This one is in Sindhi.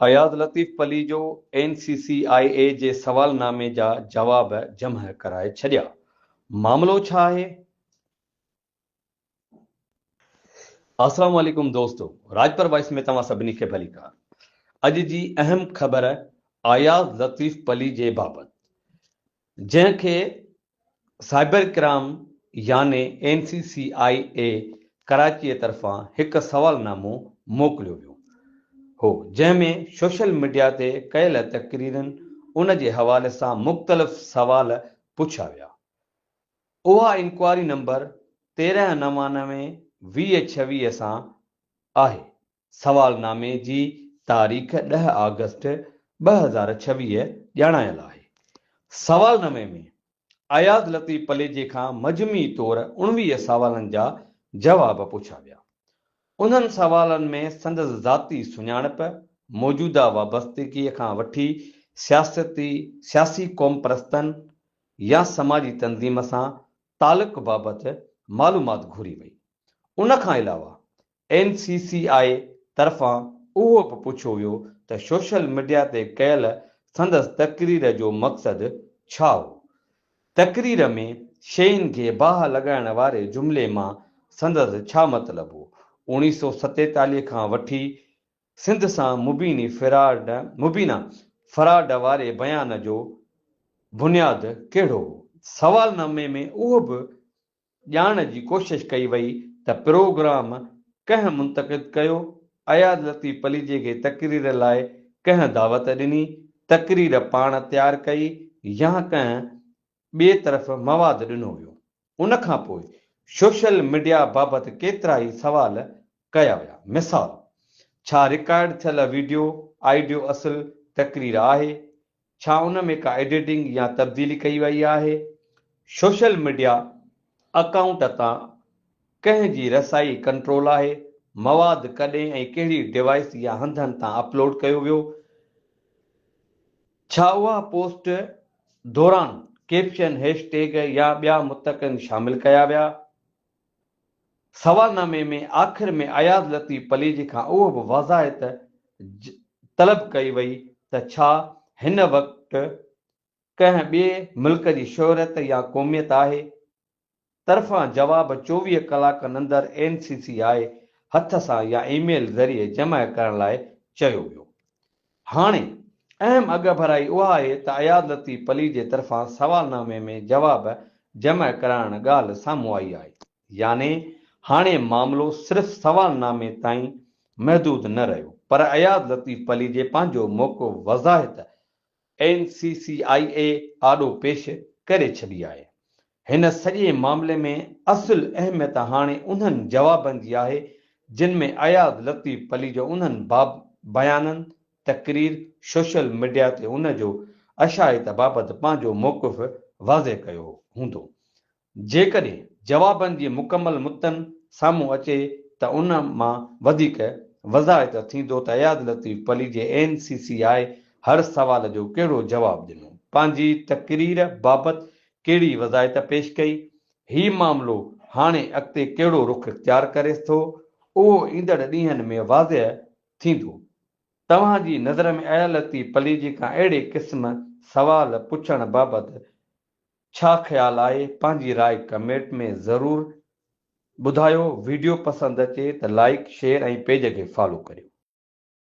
Ayaz Latif Palijo N C C I A جي سوالنامي جا جواب جمع ڪرائي ڇڏيا، معاملو ڇا آهي؟ السلام عليڪم دوستو راڄپر وائس ۾ توهان سڀني کي ڀليڪار اڄ جي اهم خبر اياز لطيف پليجي بابت جنهن کي سائبر ڪرائم يعني اين سي سي آء اي ڪراچيء طرفان هڪ سوالنامو موڪليو ويو هو جنهن ۾ سوشل ميڊيا تي ڪيل تقريرن ان جي حوالي سان مختلف سوال پڇيا ويا. اها انڪوائري نمبر 13 99 20 26 سان آهي. سوالنامي جي تاريخ 10 آگسٽ 2026 ڄاڻايل آهي. سوالنامي ۾ اياز لطيف پليجي کان مجموعي طور 19 سوالن جا جواب پڇيا ويا. انهن سوالن ۾ سندس ذاتي سڃاڻپ، موجوده وابستگيء کان وٺي سياستي، سياسي قومپرستن يا سماجي تنظيم سان تعلق بابت معلومات گهري وئي. ان کان علاوه اين سي سي آء طرفان اهو به پڇيو ويو ته سوشل ميڊيا تي ڪيل سندس تقرير جو مقصد ڇا هو؟ تقرير ۾ شين کي باهه لڳائڻ واري جملي مان سندس ڇا مطلب هو؟ 1947 کان وٺي سنڌ سان مبيني فراڊ مبينا فراڊ واري بيان جو بنياد ڪهڙو هو؟ سوالنامي ۾ اهو به ڄاڻڻ جي ڪوشش ڪئي وئي ته پروگرام ڪنهن منتقد ڪيو، اياز لطيف پليجي کي تقرير لاء ڪنهن دعوت ڏني، تقرير پاڻ تيار ڪئي يا ڪنهن ٻئي طرف مواد ڏنو ويو. ان کان پوء سوشل ميڊيا بابت ڪيترائي سوال ڪيا ويا. مثال، ڇا رڪارڊ ٿيل وڊيو، آڊيو اصل تقرير آهي؟ ڇا ان ۾ ڪا ايڊيٽنگ يا تبديلي ڪئي وئي آهي؟ سوشل ميڊيا اڪائونٽ تان ڪنهن جي رسائي ڪنٽرول آهي؟ مواد ڪڏهن ۽ ڪهڙي ڊوائيس يا هنڌن تان اپلوڊ ڪيو ويو؟ ڇا اها پوسٽ دوران ڪيپشن، هيش ٽيگ يا ٻيا متقن شامل ڪيا ويا؟ سوالنامي ۾ آخر ۾ اياز لطيف پليجي کان اهو به وضاحت طلب ڪئي وئي ته ڇا هن وقت ڪنهن ٻئي ملڪ جي شهريت يا قوميت آهي؟ طرفان جواب 24 ڪلاڪن اندر اين سي سي آء هٿ سان يا اي ميل ذريعي جمع ڪرڻ لاء چيو ويو. هاڻي اهم اڳڀرائي اها آهي ته اياز لطيف پليجي طرفان سوالنامي ۾ جواب جمع ڪرائڻ ڳالهه سامهون آئي آهي. يعني هاڻي معاملو صرف سوالنامي تائين محدود نه رهيو پر اياز لطيف پليجي پنهنجو موقف وضاحت اين سي سي آء اي آڏو پيش ڪري ڇڏي آهي. هن سڄي معاملي ۾ اصل اهميت هاڻي انهن جوابن جي آهي، جن ۾ اياز لطيف پليجو انهن بيانن، تقرير، سوشل ميڊيا تي ان جو اشاعت بابت پنهنجو موقف واضح ڪيو هوندو. جيڪڏهن جوابن جي مڪمل متن سامهون اچي ته ان مان وڌيڪ وضاحت ٿيندو ته اياز لطيف پليجي اين سي سي آء هر سوال جو ڪهڙو جواب ڏنو، پنهنجي تقرير بابت ڪهڙي وضاحت پيش ڪئي؟ هي معاملو هاڻي اڳتي ڪهڙو رخ اختيار ڪري ٿو، اهو ايندڙ ڏينهن ۾ واضح ٿيندو. توهان جي نظر ۾ اياز لطيف پليجي کان اهڙي قسم سوال پڇڻ بابت ڇا خيال آهي؟ پنهنجي راء ڪمينٽ ۾ ضرور ٻڌايو. وڊيو پسند اچي ته لائيڪ، شيئر ۽ پيج کي فالو ڪريو.